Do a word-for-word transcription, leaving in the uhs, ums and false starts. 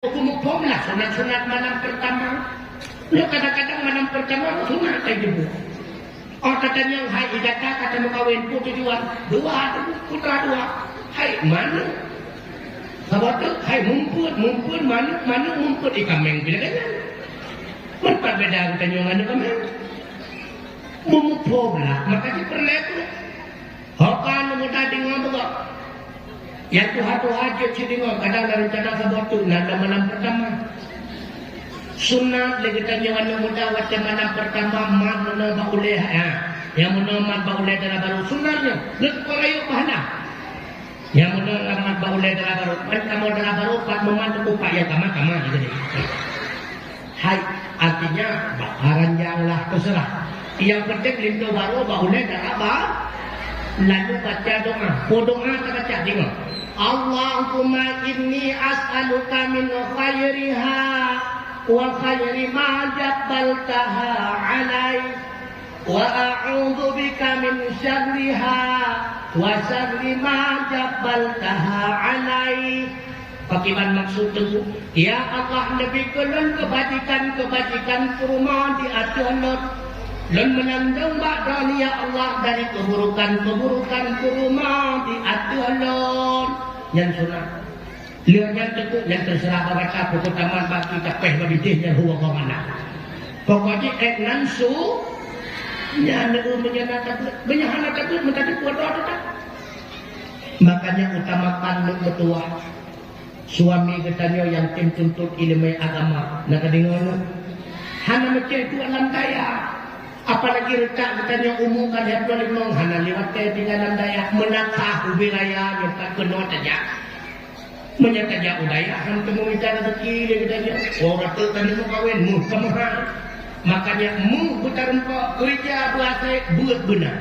Hukum-hukum lah sunat-sunat malam pertama. Nyoe kadang-kadang malam pertama sunat saja. Oh, katanya hai gata kata meukawen pun tujuan dua putra dua. Hai mana? Sabab tu hai mumput, mumput mana, mana mumput ikan meng bila kanya. Berapa beda katanya dengan ikan meng? Memupo lah, maka diperlebar. Ho ka aneuk muda deungoe beugöt. Nyang tuha-tuha jeuet cit deungoe, kadang na reuncana saboh teuk na lam malam pertama. Sunat lé geutanyoe aneuk muda watèe malam pertama mat meunoe bak ulèe, ha. Nyang meunoe mat bak ulèe dara barô sunat nyoe. Lheueh sekolah yôh pahala. Nyang meunoe mat bak ulèe dara barô, mat kamoe dara barô pat meumat teupeu pat nyang kama-kama gitu deh. Hai, artinya bak ranjang lah terserah. Yang penting linto barô bak ulèe dara ba-, lalu baca doa. Peue doa tabaca deungoe. Allahumma inni as'aluka min khairiha wa khairi ma jabbaltaha alai. Wa a'udzu bika min syarriha wa syarri ma jabbaltaha alai. Pakriban maksud teungku? Ya Allah, neubri keu lôn keubajikan-keubajikan peurumoh di ateueh lôn. Lôn meunandong bak droeneuh, ya Allah, dari keuburukan-keuburukan peurumoh di ateueh lôn. Nyan sunat. Lheueh nyan teungku, nyan teuseurah bak gata, pokok tamat bak gata, péh bak bintéh nyan huwa gomana. Pokok jih ék nan su, nyan neu meunyoe na tabeuet, meunyoe hana tabeuet, meutateupeue droe teutab. Makanya utamakan aneuk meutuwah. Suami geutanyoe nyang tem tuntut ileumèe agama, na kadeungoe nyoe? Hana meucéh tuek lam daya. Apalagi reutak geutanyoe umu ka lhèe ploh limong, hana lé watèe tinggai lam daya. Meunakah ubé raya nyoe ka keunoe tajak. Meunyoe tajak u dayah, han teumeu mita rezeki lé geutanyoe. Wah, ratot tanyoe meukawen, meuh ka meuhai. Makanya meuh beutareumpok, keureuja beuaséh, beuet beuna.